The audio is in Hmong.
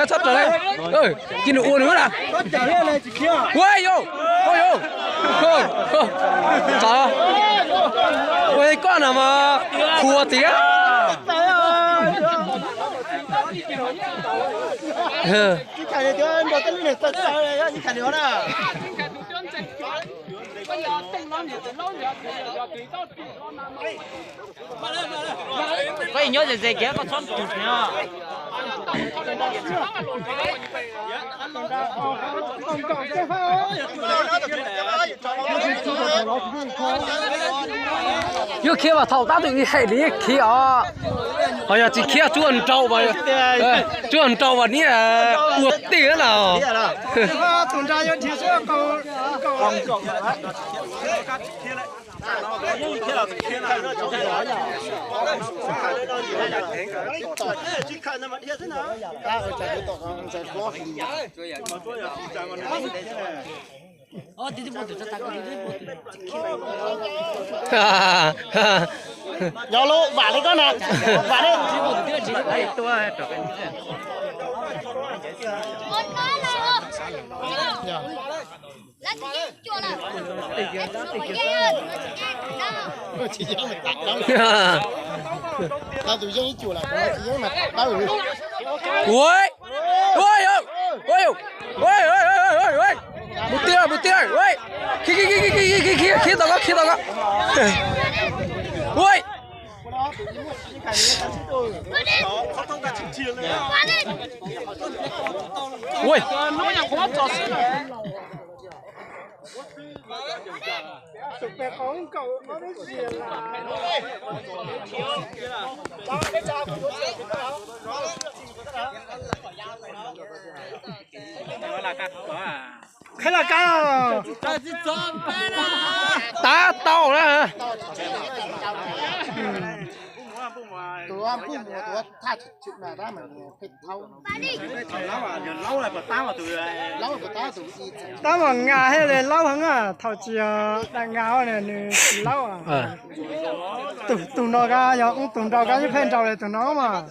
Txhob raws li. Cia nws ua nws na. Ua yau, ua yau. Txawm ua koj na mas khuv tiag. Koj nyob ze ze kiag, koj txhob tus. Yog khiav mas thaum tab tom ib hem li khiav os. Ho yog tsis khiav tsuas nraus mas, tsuas nraus mas niag ua tij na. Nyob lub vam li koj na, vam li. Ua, ua, ua, ua, mus tiag, mus tiag, ua, khiav, khiav, khiav, khiav tau koj, khiav tau koj. Ua, ua. Qhib laj kab, tab tau na. Tab mas ngas thiaj li laub heev, thaum tsis yog daim ngas nws tsis laub. Tus no ka yog ub, tus nraus ka yeej pheej nraus li tus no mas.